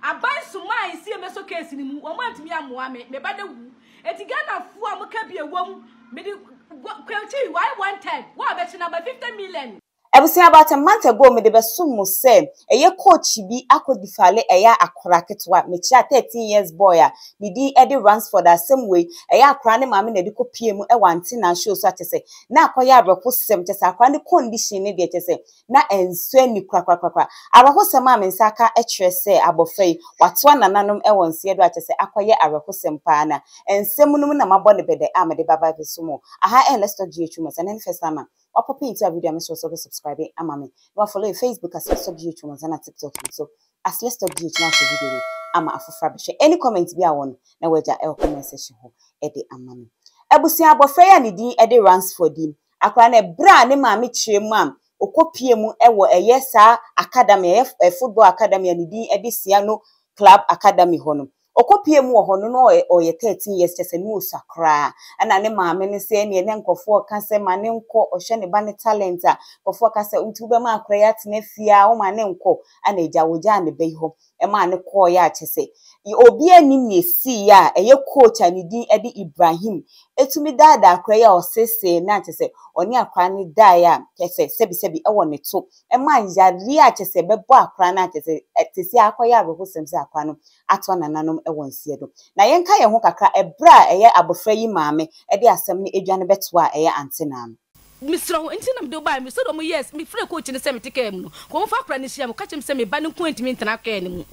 Aban somaa nsi ɛmɛsɔ case no mu, wɔn antumi ammoa me, me ba no awu. Eti Ghana foɔ a moka bi ɛwɔ mu, mede Kwakyi, why wanted, wo a bɛkye no aba 50 million. Abusua about a month ago mede bɛsom mo sɛ ɛyɛ coach bi akɔ defile ɛyɛ akora ketewa mekyea 13 years boy a ne din ɛde Ransford asɛm wei ɛyɛ akora ne maame na ɛde kɔ pie mu ɛwɔ antenna show so akyɛsɛ na akɔyɛ awerɛhosɛm kyɛsɛ akora ne condition ne deɛ kyɛsɛ na ɛnsɔ ani korakorakora. Awerɛhosɛm a me nsa aka kyerɛ sɛ abɔfra yi, watoa nananom wɔ nseɛ do a kyerɛ sɛ akɔyɛ awerɛhosɛm paa na nsɛm no mu na mabɔ no bɛdɛ a mede bɛba abɛso mo. Aha ɛyɛ Let's Talk GH Rumors, ɛnnɛ ne first time a wapɔpe into a video a mesrɛ wo sɛ wobɛ subscribe ama me na wafollow yɛ Facebook as Let's Talk GH Rumors ɛna TikTok nso as Let's Talk GH na wahyɛ video wei ama afoforɔ abɛhwɛ. Any comment bi a wɔ no na wagya ɛwɔ comment section hɔ de ama me. Abusua abɔfra yi a ne din de Ransford yi, Akwadaa no, ɛberɛ a ne maame kyerɛ mu a ɔkɔpie mu wɔ ɛyɛ saa academy, ɛyɛ football academy a ne din de Siano Club Academy hɔ no, ɔkɔpie mu wɔ hɔ no na ɔyɛ 13 years, kyerɛ sɛ na ɔsua koraa. Ɛna ne maame no sɛ ɛneɛ na nkurɔfoɔ reka sɛ ma ne nkɔ, ɔhwɛ ne ba no talent a, nkurɔfoɔ reka sɛ nti wobɛma akwadaa yi atena fie a, woma ne nkɔ. Ɛna agya wɔgyaa ne ba yi hɔ maa no kɔeɛ a kyerɛ sɛ obiara nnim nea ɛsiiɛ a ɛyɛ coach a ne din de Ibrahim tumi daadaa akwadaa yi a ɔseesee no a kyerɛ sɛ ɔne akwadaa no daeɛ a kyerɛ sɛ sɛbisɛbi wɔ ne to ma yareɛ a kyerɛ sɛ ɛbɛbɔ akwadaa no a kyerɛ sɛ te sɛ akɔyɛ awerɛhosɛm sɛ akwadaa no ato anananom wɔ nseɛ do. Na yɛnka yɛn ho kakra ɛberɛ a ɛyɛ abɔfra yi maame de asɛm no adwa no bɛtoa a ɛyɛ antenaa no. Mesrɛ wo, nti na mede wo baeɛ. Me sɛdeɛ wɔn yɛɛ, mefrɛɛ coach no sɛ mete kaa mu no, kɔ wɔmfa akwadaa no nhyia me. Ɔka kyerɛɛ me sɛ me ba no nko ntumi ntena kaa no mu.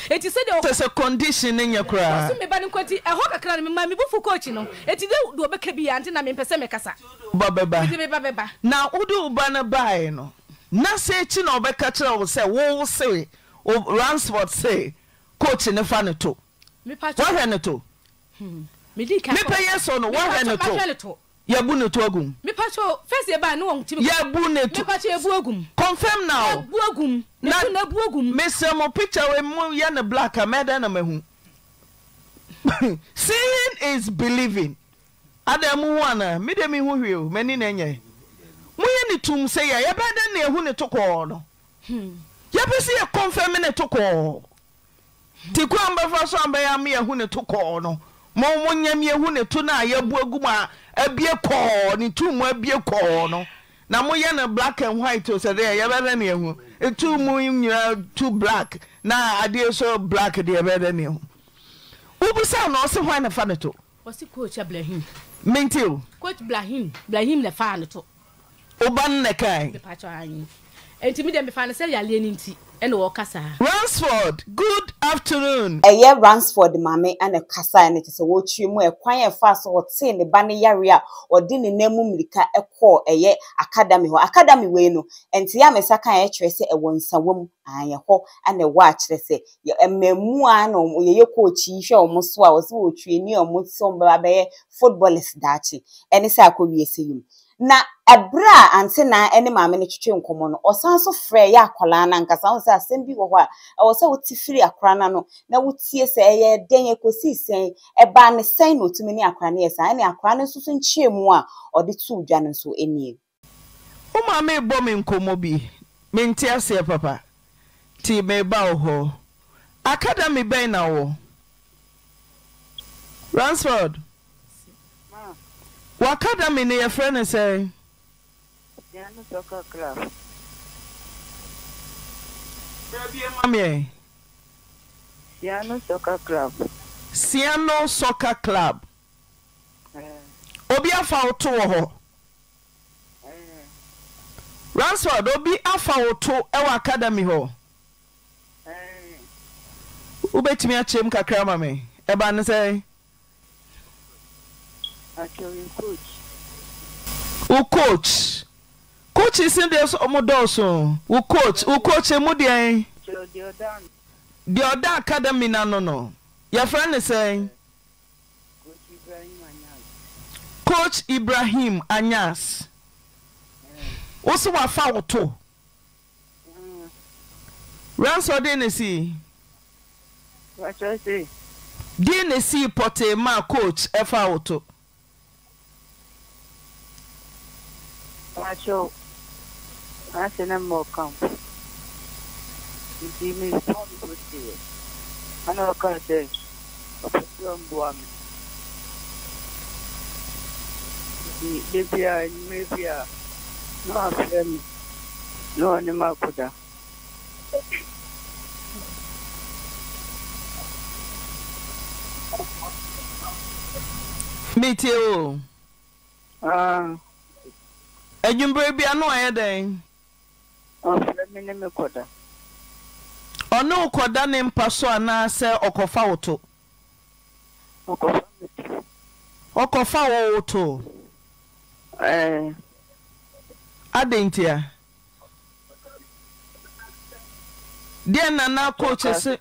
Enti sɛdeɛ. Kyerɛ sɛ condition no nyɛ koraa. Ɔse me ba no nko nti, ɛhɔ kakra no, memaa me bo fuu coach no. Enti deɛ ɔbɛka biara nti na mempɛ sɛ mekasa. Nti wode wo ba bɛba. Mede me ba bɛba. Na wode wo ba no baeɛ no, na sɛ akyi na ɔbɛka kyerɛ wo sɛ wo se, wo Ransford se coach no fa no to. Woahwɛ no to? Mepɛ yɛ sɔ no, woahwɛ no to? Yɛbu ne to agu mu. Mepakyɛw, first yɛ baa ne wɔn timi. Yɛbu ne to. Mepakyɛw yɛbu agu mu. Confirm now. Yɛbu agu mu. Ne to na ebu agu mu. Mesrɛ mo picture wei mo yɛ no black a mɛyɛ dɛn na mahu. Seeing is believing. Adɛn mo hu anaa? Me deɛ menhu hwee o, m'ani na ɛnyɛ. Mo yɛ ne tumm sɛ yɛ a yɛbɛyɛ dɛn na yɛahu ne to kɔɔ no? Yɛpɛ sɛ yɛ confirm ne to kɔɔ. Nti kwan a mobɛfa so a mobɛyɛ ama yɛahu ne to kɔɔ no, mo monyɛ ma yɛhu ne to no a yɛabu agu mu a abue kɔɔ, ne to mu abue kɔɔ no. Na moyɛ no black and white o, sɛ deɛ yɛbɛyɛ dɛn na yɛahu? To mu nyinaa tu black na adeɛ nso black deɛ yɛbɛyɛ dɛn na yɛahu? Wobisaa no ɔse hwan na ɛfa ne to? Ɔse coach Blahim. Mente o. Coach Blahim, Blahim na ɛfaa ne to. Wo ba no na ɛkae? Mepakyɛw aane. Enti me deɛ mefa no sɛ yareɛ no nti ɛna ɔɔka saa. Ransford, good afternoon. Ɛyɛ Ransford maame na ɛkasaeɛ no, kyerɛ sɛ wɔrekyerɛ mu ɛkwan a ɛfaa so ɔtee ne ba no yareɛ a ɔde ne nan mu mmirika kɔɔ ɛyɛ academy hɔ. Academy wei no, nteɛ a me nsa kaeɛ kyerɛ sɛ ɛwɔ Nsawam, aane ɛhɔ na ɛwɔ a kyerɛ sɛ yɛ mmaamua na wɔn yɛyɛ coach yi hwɛ wɔn so a wɔsɛ wɔretraini wɔn sɛ wɔbɛba abɛyɛ footballers daakye ɛne sɛ akɔwie sɛ yi mu. Na bere a Ante Naa ne maame no twetwee nkɔmmɔ no, ɔsan nso frɛɛ yɛ akwadaa no ankasa. Wohu sɛ asɛm bi wɔ hɔ a, ɛwɔ sɛ wote firi akwadaa no ano na wotie sɛ ɛyɛɛ dɛn, ɛkɔsii sɛn, ɛbaa no sɛn na ɔtumi ne akwadaa no yɛɛ saa. Ɛnna akwadaa no nso so nkyerɛmu a ɔde too dwa no nso nie. Wo maame rebɔ me nkɔmmɔ bi, mente aseɛ papa, nti mereba wo hɔ. Academy bɛn na wowɔ? Ransford. W'academy no yɛfrɛ no sɛn? Siano Soccer Club. Frɛ bio ma me ɛ. Siano Soccer Club. Siano Soccer Club. Obi afa wo to wɔ hɔ? Ransford, obi afa wo to wɔ academy hɔ? Wobɛtumi akyerɛ mu kakra ama me? Ɛbaa no sɛn? Pakyɛw yɛ coach. Wo coach. Coaches no deɛ sɛ ɔmo dɔɔso. Wo coach, wo coach emu deɛn? Pakyɛw deɛ ɔda ano. Deɛ ɔda academy no ano no, yɛfrɛ no sɛn? Coach Ibrahim Anyas. Coach Ibrahim Anyas. Wo se wafa wo to? Ransford deɛ na esii? Pakyɛ se. Deɛ na esii pɔtee maa coach ɛfaa wo to? Pakyɛw, m'ase ne mmɔɔ camp nti me form so teɛ. Ɛna ɔkaa sɛ ɔpɛ sɛ ɔboa me. Nti da biara anwummerɛ biara na wafrɛ me na ɔne me akɔda. Metie wo o. Ah. Anwummerɛ biara na wayɛ dɛn? Ɔfrɛ me ne me kɔda. Ɔne wo kɔda ne mpa so anaasɛ ɔkɔfa wo to? Ɔkɔfa me to. Ɔkɔfa wo wo to? Ɛɛ. Adɛn ntia? Deɛn na na coach se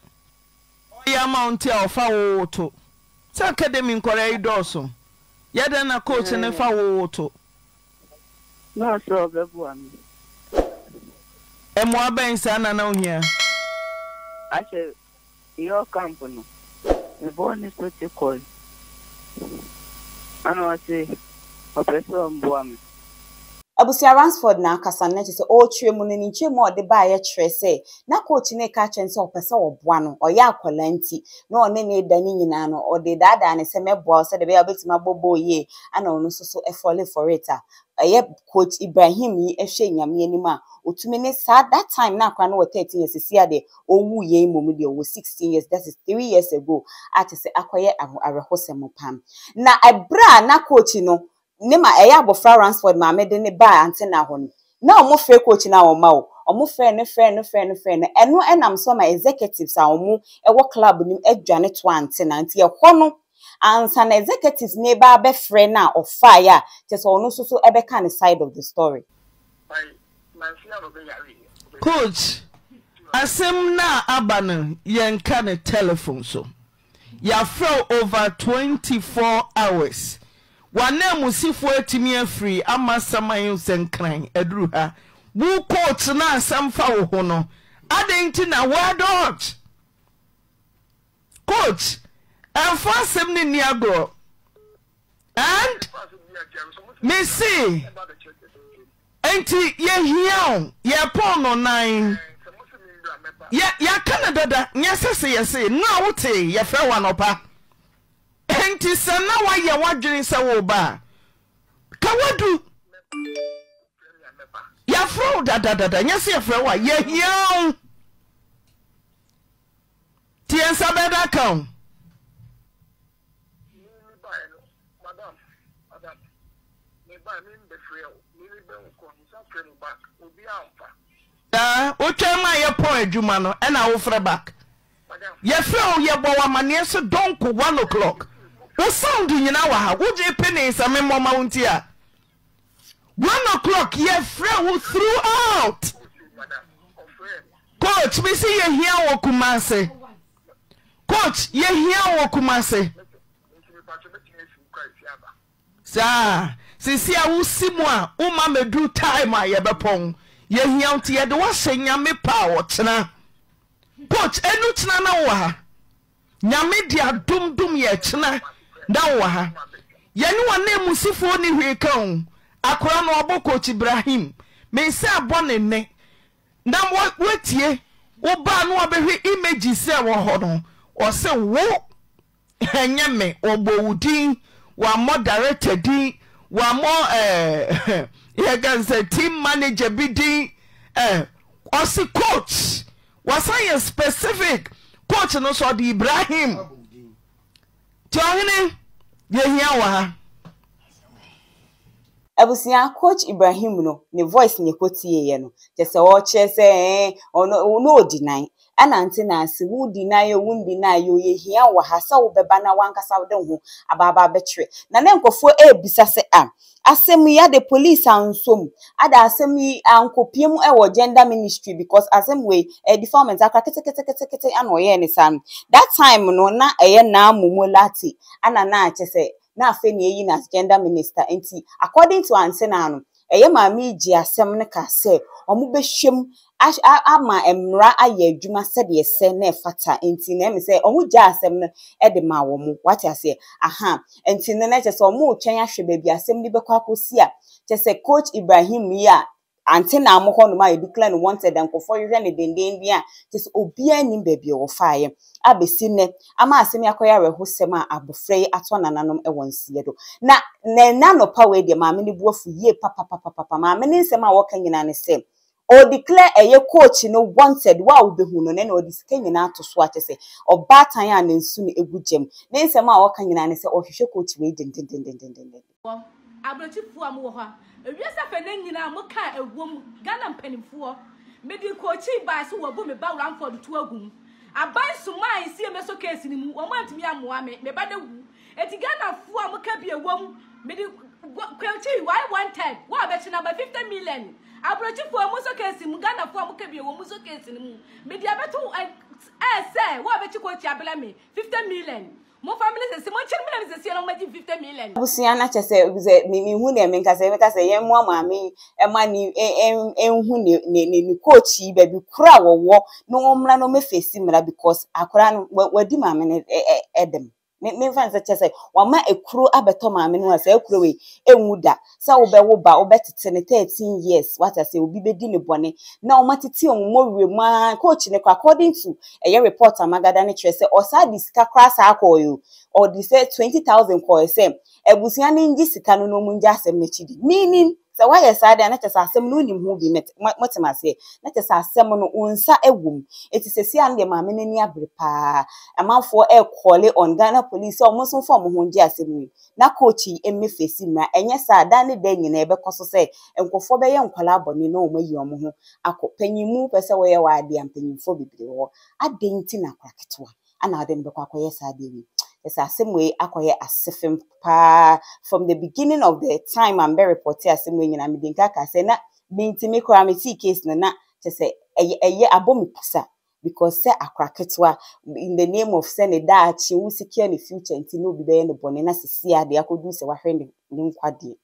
ɔyɛ ama wo nti a ɔfa wo wo to? Sɛ academy nkwadaa yi dɔɔso, yɛ dɛn na coach no fa wo wo to? Na ɔsɛ ɔbɛboa me. Mmoa bɛn saa na na wohia? Asɛ yɛwɔ camp no, mebɔɔ ne so te kɔe. Ɛna ɔse ɔpɛ sɛ ɔboa me. Abusua Ransford na akasa no na kyerɛ sɛ ɔrekyerɛ mu no ne nkyerɛmu a ɔde baeɛ kyerɛ sɛ na coach no reka akyerɛ no sɛ ɔpɛ sɛ ɔboa no, ɔyɛ akwadaa nti na ɔne no reda no nyinaa no ɔde daadaa no sɛ mɛboa wo sɛdeɛ ɛbɛyɛ a wobɛtumi abɔ bɔɔl yie ɛna ɔno nso so fall for it a ɛyɛ coach Ibrahim yi hwɛ Nyame anim a ɔtumi ne saa that time na akwadaa no wɔ 13 years seesei a deɛ ɔwuiɛ mmom deɛ ɔwɔ 16 years that is 3 years ago a kyerɛ sɛ akɔyɛ awerɛhosɛm paa na ɛberɛ a na coach no ne ma ɛyɛ abɔfra Ransford maame de no baa antenna hɔ no, na wɔfrɛ coach no a ɔmma o, wɔfrɛ no frɛ no frɛ no frɛ no, ɛno ɛnam so ma executives a wɔwɔ club no mu dwane toa antenna, nti ɛhɔ no ansa na executives no reba abɛfrɛ no a ɔfaeɛ a, kyerɛ sɛ ɔno nso so ɛbɛka ne side of the story. Coach, asɛm no a aba no yɛnka no telephone so. Yɛafrɛ wo over 24 hours. W'ananmusifoɔ atumi afiri ama saman sɛ nkran aduru ha. Wo coach no a asɛm fa wo ho no, adɛn nti na woadodge? Coach, ɛmfa asɛm no nni agorɔ. And mese Enti yɛhia wo, yɛpɔn no nan. Yɛ, yɛaka no dada, nyɛ sɛ se yɛse, no a wotee, yɛfrɛ wo anɔpa. Enti sɛ na woayɛ w'adwene sɛ woreba a, ka woadu. Yɛafrɛ wo dadadada, nyɛ sɛ yɛfrɛ wo a, yɛhia wo. Nti yɛn nsa bɛda aka wo. Me me baeɛ no madam madam me baeɛ me mbɛfrɛ o me me bɛn wo kɔ me san frɛ mo back obiara amfa. Daa wotwɛn ma yɛpɔn adwuma no ɛna wofrɛ back. Yɛfrɛ wo yɛbɔ wo amaneɛ sɛ dɔnko one o'clock. Wo sound nyinaa wɔ ha wogye penee sɛ memmɔ ma wo nti a. One o'clock yɛfrɛ wo throughout. Coach me se yɛhia wo wɔ Kumasi. Coach yɛhia wo wɔ Kumasi. Saa sisi a wosi mu a woma mɛduru time a yɛbɛpɔn yɛhia wo nti yɛde woahyɛ nyame pa a ɔkyena. Coach ɛnu kyena na wowɔ ha. Nyame de adom dom yɛ kyena na wowɔ ha. Yɛne w'ananmusifoɔ nni hwee ka o. Akora no ɔbɔ coach Ibrahim. Me nsa ɛbɔ ne nne. Na woatie, wo baa no wabɛhwɛ images a ɛwɔ hɔ no, ɔse wo ɛnyɛ me, ɔbɔ wo din, wammɔ director din, wammɔ ɛɛ yɛka no sɛ team manager bi din, ɛɛ ɔse coach, wasan yɛ specific, coach no nso ɔde Ibrahim. Nti ɔhene, yɛhia wɔ ha. Abusua, Coach Ibrahim no ne voice na yɛkɔtieeɛ no, kyerɛ sɛ ɔrekyerɛ sɛ ɛɛ ɔno na ɔdi nan. Ɛna nte na ase, wo di nan o, wo ndi nan o, yɛhia wo wɔ ha sɛ wobɛba na w'ankasa wode wo ho aba aba abɛkyerɛ. Na na nkurɔfoɔ ɛrebisa sɛ ah, asɛm yi ade police ansɔ mu, ada asɛm yi ankɔpie mu ɛwɔ gender ministry because asɛm wei ɛyɛ defilement akora keteketekete ana ɔyɛɛ ne saa no. That time no na ɛyɛ Naa Momo Lartey ana na kyerɛ sɛ na afei na yɛayi no as gender minister nti according to Antenaa no ɛyɛ maame yi gyee asɛm no kaa sɛ wɔbɛhwɛ mu ama mmara ayɛ adwuma sɛdeɛ ɛsɛ na ɛfata nti na ɛmi sɛ wɔn gyaa asɛm no de maa wɔn wate aseɛ aha nti no na kyerɛ sɛ wɔn retwɛn ahwɛ baabi asɛm no bɛkɔ akɔsi a kyerɛ sɛ coach Ibrahim yi a. Ante na mo hɔnom a yɛdeclare no wanted a nkurɔfoɔ hwehwɛ no dendeenden a kyerɛ sɛ obiara nnim baabi a wɔfaeɛ abɛsi nnɛ ama asɛm yi akɔyɛ awerɛhosɛm a abɔfra yi ato nananom wɔ nseɛ do. Na na ɛnnɛ anɔpa wei deɛ maame no bo afu yie papapapapa. Maame no nsɛm a ɔka nyinaa ne sɛ ɔdeclare ɛyɛ coach no wanted, wo a wobɛhu no no ɛna ɔde sika nyinaa ato so a kyerɛ sɛ ɔbaatan a ne nsu no gu gyam. Ne nsɛm a ɔka nyinaa ne sɛ ɔhwehwɛ coach wei dendendendenden. Wɔ abrɔkyifoɔ a mo wɔ hɔ a ewiase afɛnɛ nyinaa mo kaa ɛwom Ghana mpanimfoɔ me de kookyi baa so wɔbu me ba Ramford to agu mu aban somaa nsie mɛsɔ case no mu wɔn antumi amoa me me ba no awu eti Ghana foɔ a mo ka bi ɛwom me de kookyi why wanted wɔ abɛkye na ba 50 million abrɔkyifoɔ mo sɔ case mu Ghana foɔ a mo ka bi ɛwom mo sɔ case no mu me de abɛto ɛsɛ wɔ abɛkye kookyi abelɛ me 50 million Momfa mene sese, monkyere mene me sese na mommɛgye me 50 million. Abusua na kyɛ sɛ sɛ me mehu deɛ menka sɛ meka sɛ yɛn mmoa maame yi ɛma ne ɛnhu ne ne ne ne coach yi baabi koro a wɔwɔ na wɔn mmra na wɔn mɛfɛsi mmra because akora no wadi maame no ɛdɛm me memfa no sɛ kyɛ sɛ wama ekuro abɛtɔ maame no a saa ekuro wei enwu da sɛ wobɛwo ba wobɛtete no 13 years wate ase obi bɛdi ne bɔne na wɔn atete wɔn mmɔwerɛ mu ara coach no kora according to ɛyɛ report a magada no kyerɛ sɛ ɔsaa de sika koraa saa kɔɔ o ɔde sɛ 20,000 kɔɔ sɛ abusua no ngye sika no na wɔn ngye asɛm no akyi di meaning sɛ woayɛ saa deɛ na kyerɛ sɛ asɛm no wonim ho bi mote aseɛ na kyerɛ sɛ asɛm no wo nsa wɔ mu eti sɛsi ano deɛ maame no ani abere paa amanfoɔ ɛrekɔle on Ghana police sɛ wɔn nso mfa wɔn ho ngye asɛm yi na coach yi mmɛ face mmra ɛnyɛ saa a da ne da nyinaa ɛbɛkɔ so sɛ nkurɔfoɔ bɛyɛ nkwadaa bɔne na wɔn ayi wɔn ho akɔ. Panyin mu wopɛ sɛ woyɛ w'adeɛ a mpanyinfoɔ bebree wɔ hɔ. Adɛn nti na akwadaa ketewa ana wode no bɛkɔ akɔyɛ saa adeɛ wei? Kyerɛ sɛ asɛm wei akɔyɛ asefem paa from the beginning of the time a mbɛ report asɛm wei nyinaa mede nka kaa sɛ na mentimi koraa metee case no na kyerɛ sɛ ɛyɛ ɛyɛ abɔ me pusa because sɛ akora ketewa in the name of sɛ ne daakye wo secure ne future nti na obi bɛyɛ no bɔne na sisi a deɛ akɔduru sɛ wahwɛ ne ne nkwa deɛ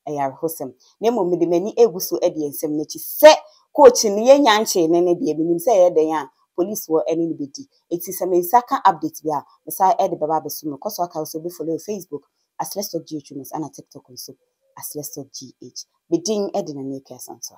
ɛyɛ awerɛhosɛm na mmom mede m'ani egu so adi nsɛm no akyi sɛ coach no yɛnya nkyee ne ne deɛ menim sɛ ɛyɛ dɛn a police wɔ ɛne no bɛdi eti sɛ me nsa ka update bi a mesan ɛde bɛba abɛso me kɔ so aka wo sɛ wobɛfollow Facebook as Let's Talk GH Rumors ana TikTok nso as Let's Talk GH. Me din de Nana Akua Asantewaa.